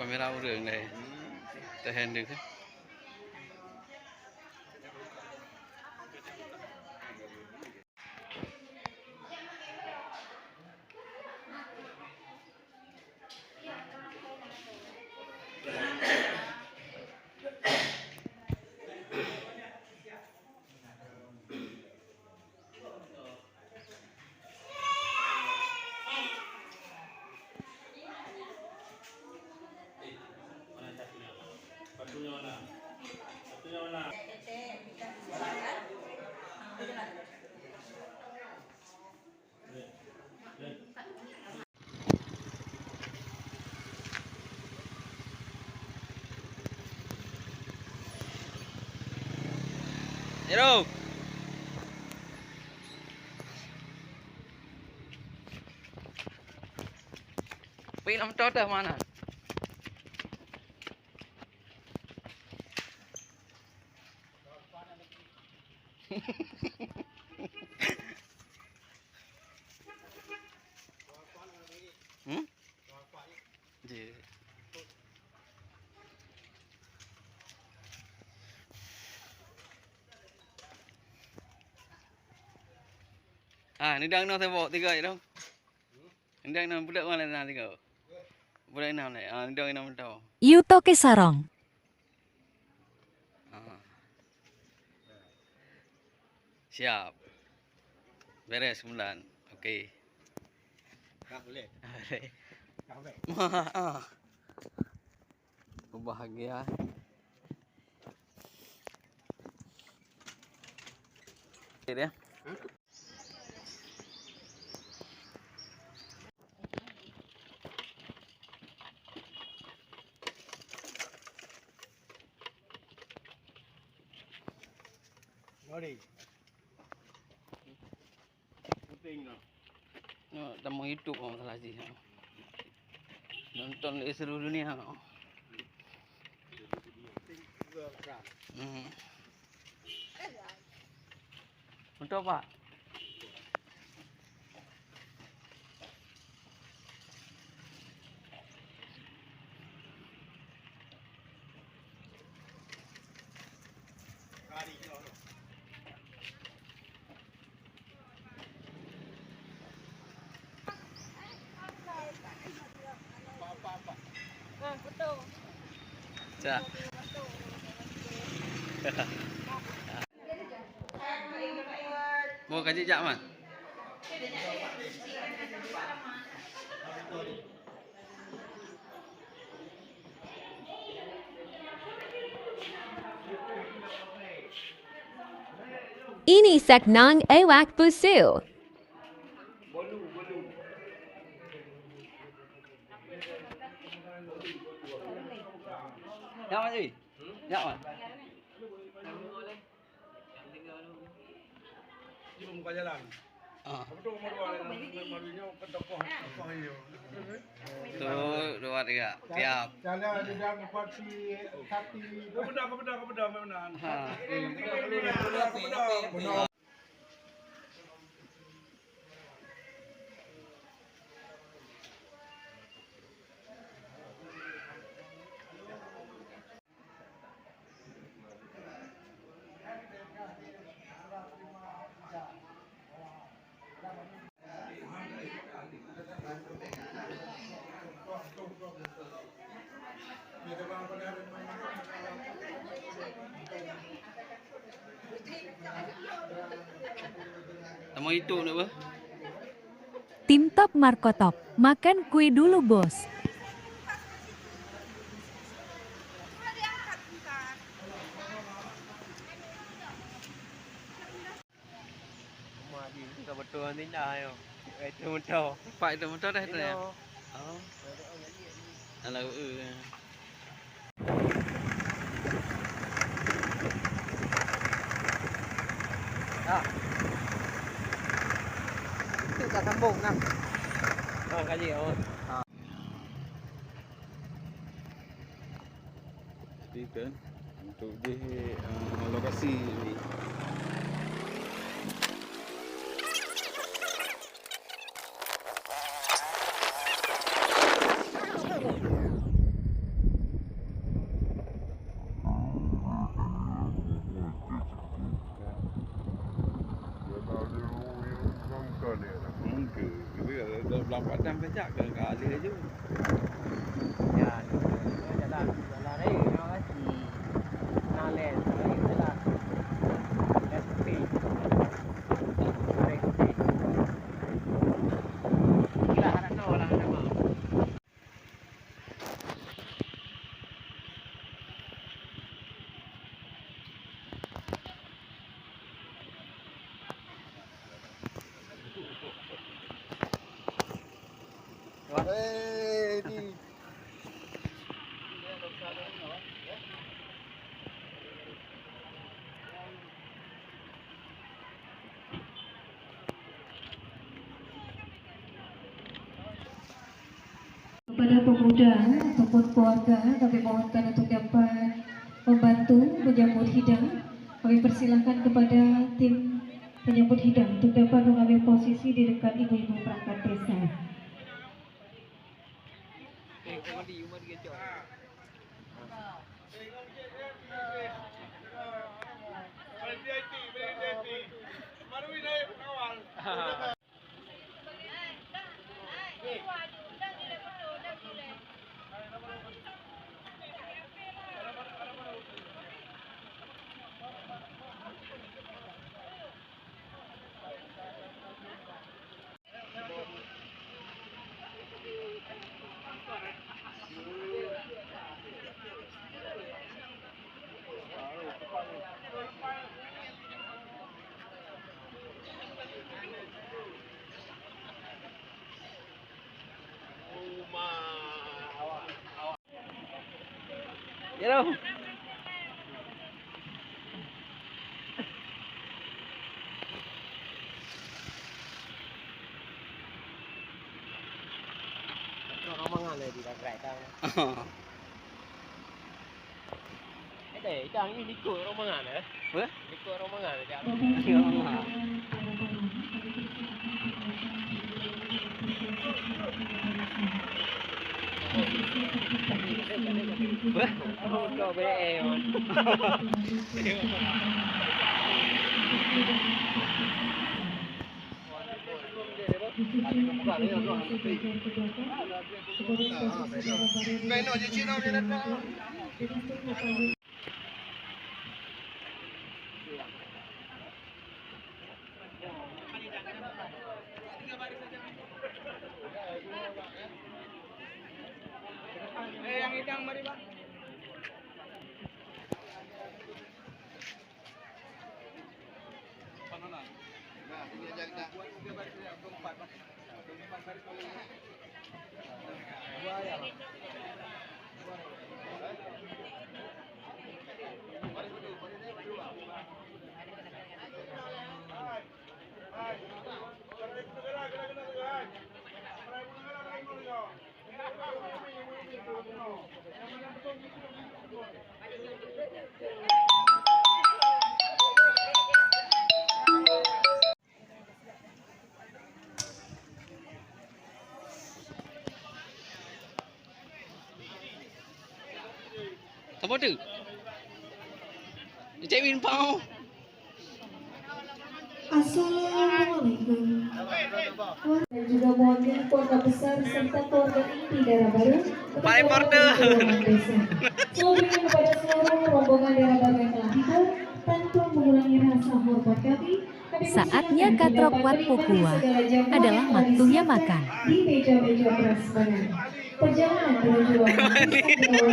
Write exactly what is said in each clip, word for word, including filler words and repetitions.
Kamera ureueng deh. Teuhen deh. Hello. Pih lam moto teuh mana? Hmm? Jeuet. Ah, nidang noh teuh bok tiga je dong. Nidang noh budak mana na tiga. Budak enam leh. Ah, nidang enam tau. Yuto ke sarong. Ah. Siap. Beres bulan. Oke. Dah boleh. Boleh. Dah boleh. Wah, ah. Bahagia. Oke deh. Mari. Penting lah. Nyoe tamong YouTube oh, masalah jih. Nonton di seluruh dunia. Hmm. Untuk apa? Cak. Boh ka jijak mah. Ini seknang awak pusu. Ya, Mak Ji. Ya, Mak. Di pemuka jalan. Ah. Apa tu, nombor dua, nombor dua nyoe, kan tokoh, tokoh nyoe. Tu, dua, tiga. Siap. Jalan di dalam bupati, kati. Kepada, kepada, kepada, mana? Ha. Kepada, kepada, kepada. Sama itu nak apa? Tim Top Markotop, makan kue dulu, Bos. Rumah di, ka beutôi nyan dah, ayo. Itu motor. Pak itu motor dah itu ya? Itu. Oh. Alah, eh. Ah. Itu tak sambung nah. Oh, kaji, oh. Ah. Jadi kan untuk jih, eh, lokasi ni. Kacak ke ka alih laju? Ya, jalan, jalan raya, ya kan? Hmm. Nah, leh, leh, jalan. Leh kupi. Leh kupi. Dah, dah tahu lah nama. Kepada pemuda ataupun keluarga, kami mohonkan untuk dapat membantu menyambut hidang. Kami persilakan kepada tim penyambut hidang untuk dapat mengambil posisi di dekat ibu-ibu perangkat desa. Ya, dong. Rombongan lagi dah gerak tang. Ada, dah ni ikut rombongan eh. Apa? Ikut rombongan dah. Ikut rombongan. Eh, yang hidang mari, Pak. Saboh tu. Cek Win Pau. Assalamualaikum. Dan juga mewakili keluarga besar serta keluarga inti daerah baru. Paling porter. Selanjutnya kepada seluruh rombongan daerah baru yang telah tiba, tanpa mengurangi rasa hormat kami, Saatnya ka trok wat pukua adalah waktunya makan. Perjalanan menuju ruangan pusat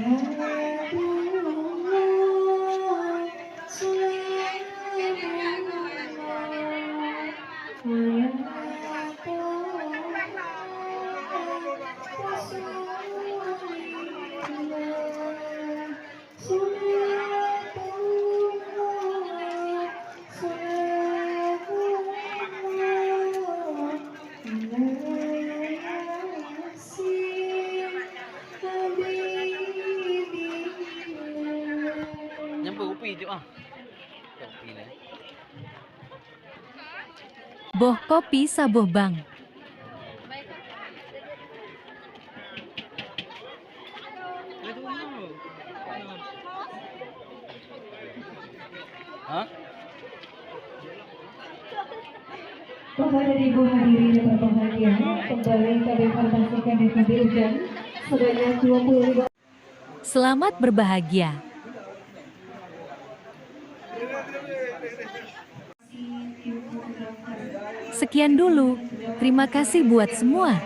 diawali oleh kiroman di rumah. Nyampe kupi tu ah. Kopi ni. Boh kopi saboh bang. Hah? Bapak dan Ibu hadirin yang berbahagia, kembali kami informasikan dari P B Ujan sebanyak dua puluh lima. Selamat berbahagia. Sekian dulu. Terima kasih buat semua.